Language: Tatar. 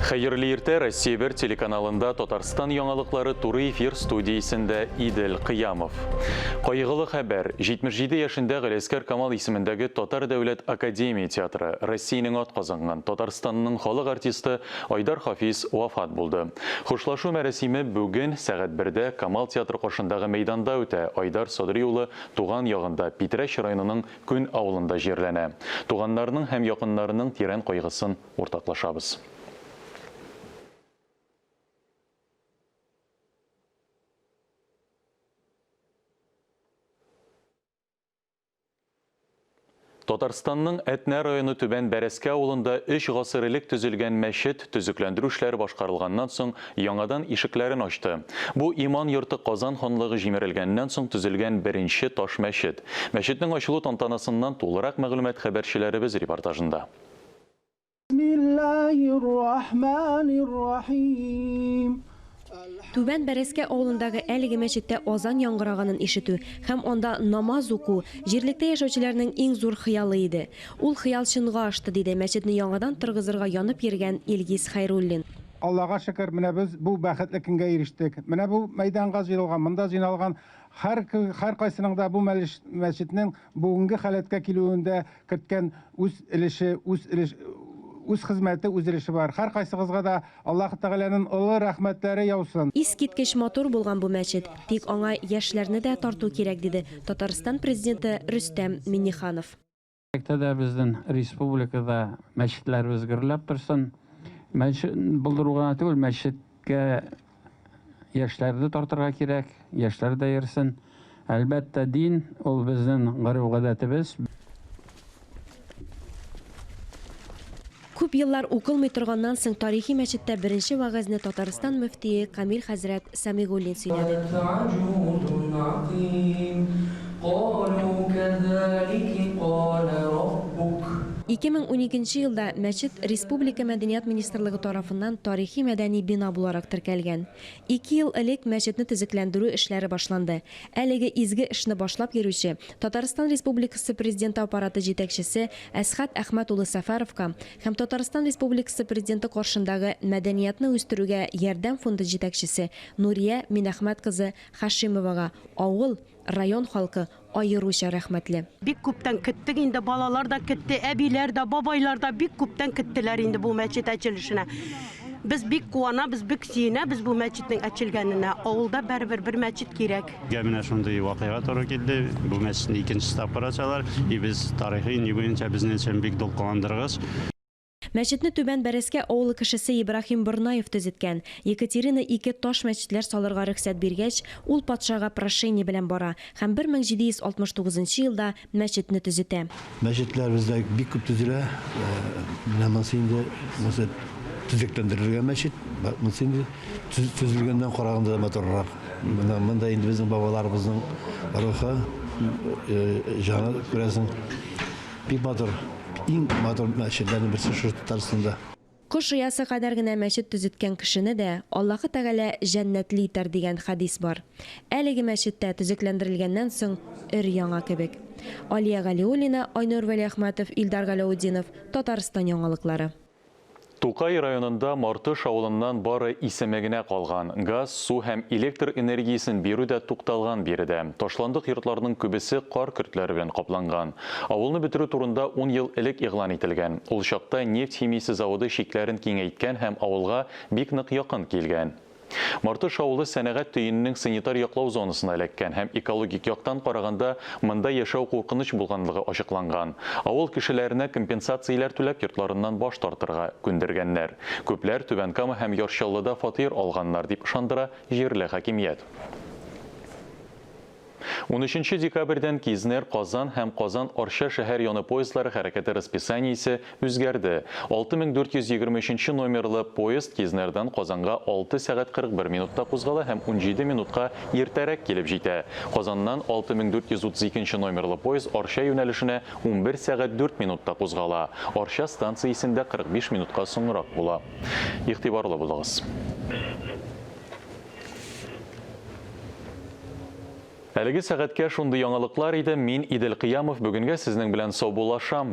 Хәерле иртә, Россия 1 телеканалында Татарстан яңалыклары туры эфир студиясендә Идел Кыямов. Кайгылы хәбәр, 77 яшендә Галиәскәр Камал исемендәге Татар дәүләт академия театры, Россиянең атказанган, Татарстанның халык артисты Айдар Хафиз вафат булды. Хушлашу мәрасиме бүген сәгать бердә Камал театры каршындагы мәйданда үтә. Айдар Садри улы туган ягында, Питрәч районының Күн авылында җирләнә. Туганнарының һәм якыннарының тирән кайгысын уртаклашабыз. Татарстанның Әтнә районы Түбән Бәрәскә авылында өч гасыр элек төзелгән мәчет төзекләндерү эшләре башкарылганнан соң яңадан ишекләрен ачты. Бу иман йорты Казан ханлыгы җимерелгәннән соң төзелгән беренче таш мәчет. Мәчетнең ачылу тантанасыннан тулырак мәгълүмат хәбәрчеләребез репортажында. Бисмиллаһир-рахманир-рахим. Түбән Бәрәскә авылындагы әлеге мәчеттә азан яңгыраганын ишетү һәм анда намаз уку, җирлектә яшәүчеләрнең иң зур хыялы иде. Ул хыял чынга ашты, диде мәчетне яңадан торгызырга янып йөргән Илгиз Хәйруллин. Аллага шөкер, менә без бу бәхетле көнгә ирештек. Менә бу мәйданга җыелган, монда җыйналган һәр һәркайсының да бу мәчетнең бүгенге халәткә килүендә керткән үз өлеше, үз өлеш, үз хезмәте, үз өлеше бар. Һәркайсыгызга да Аллаһы Тәгаләнең олы рәхмәтләре яусын. Искиткеч матур булган бу мәчет, тик аңа яшьләрне дә тарту кирәк, диде Татарстан Президенты Рөстәм Миңнеханов. Киләчәктә дә безнең республикада мәчетләребез гөрләп торсын. Мәчет булдыру гына түгел, мәчеткә яшьләрне тартырга кирәк, яшьләр дә йөрсен. Әлбәттә, дин ул безнең гореф-гадәтебез. Күп еллар укылмый торганнан соң тарихи мәчеттә беренче вәгазьне Татарстан мөфтие Камил хәзрәт Сәмигуллин сөйләде. 2012 нче елда мәчет республика Мәдәният министрлыгы тарафыннан тарихи-мәдәни бина буларак теркәлгән. Ике ел элек мәчетне төзекләндерү эшләре башланды. Әлеге изге эшне башлап йөрүче, Татарстан Республикасы Президенты Аппараты җитәкчесе Әсхәт Әхмәт улы Сәфәровка һәм Татарстан Республикасы Президенты каршындагы Мәдәниятне үстерүгә ярдәм фонды җитәкчесе Нурия Минәхмәт кызы Хашимовага авыл, район халкы аеруча рәхмәтле. Бик күптән көттек инде, балалар да көтте, әбиләр дә, бабайлар да бик күптән көттеләр инде бу мәчет әчелешенә. Без бик куанабыз, бик сөенәбез бу мәчетнең әчелгәненә. Авылда бәребер бер мәчет кирәк. Безгә менә шундый вакыйга туры килде. Бу мәчетне икенче тапкыр ачалар. И без тарихи ни буенча безнең өчен бик дулкынландыргыч. Мәчетне Түбән Бәрәскә авылы кешесе Ибраһим Борнаев төзеткән. Екатерина I таш мәчетләр салырга рөхсәт биргәч, ул патшага прошение белән бара һәм 1769 нчы елда мәчетне төзетә. Мәчетләр бездә бик күп төзелә. Менә монысы инде, монысы төзекләндерелгән мәчет. Монысы инде төзелгәннән караганда да матуррак. Менә монда инде безнең бабаларыбызның рухы, җаны күрәсең. Бик матур. Иң матур мәчетләрнең берсе шушы Татарстанда. Кош оясы кадәр генә мәчет төзеткән кешене дә Аллаһы Тәгалә җәннәтле итәр дигән хәдис бар. Әлеге мәчет тә төзекләндерелгәннән соң өр-яңа кебек. Алия Галиуллина, Айнур Вәлиәхмәтов, Илдар Галәүтдинов, Татарстан яңалыклары. Тукай районында Мартыш авылыннан бары исеме генә калган. Газ, су һәм электр энергиясен бирү дә тукталган биредә. Ташландык йортларның күбесе кар көртләре белән капланган. Авылны бетерү турында ун ел элек игълан ителгән. Ул чакта нефть химиясе заводы чикләрен киңәйткән һәм авылга бик нык якын килгән. Мартыш авылы сәнәгать төененең санитар яклау зонасына эләккән һәм экологик яктан караганда монда яшәү куркыныч булганлыгы ачыкланган. Авыл кешеләренә компенсацияләр түләп йортларыннан баш тартырга күндергәннәр. Күпләр Түбән Кама һәм Яр Чаллыда фатир алганнар, дип ышандыра җирле хакимият. Унөченче декабрьдән Кизнер, Казан һәм Казан-Арча шәһәр яны поездлары хәрәкәте расписаниесе үзгәрде. 6423 нче номерлы поезд Кизнердан Казанга 6 сәгать 41 минутта кузгала һәм 17 минутка иртәрәк килеп җитә. Казаннан 6432 нче номерлы поезд Арча юнәлешенә 11 сәгать 4 минутта кузгала. Арча станциясендә 45 минутка соңрак була. Игътибарлы булыгыз. Әлеге сәгатькә шундый яңалыклар иде. Мин Идел Кыямов бүгенгә сезнең белән саубуллашам.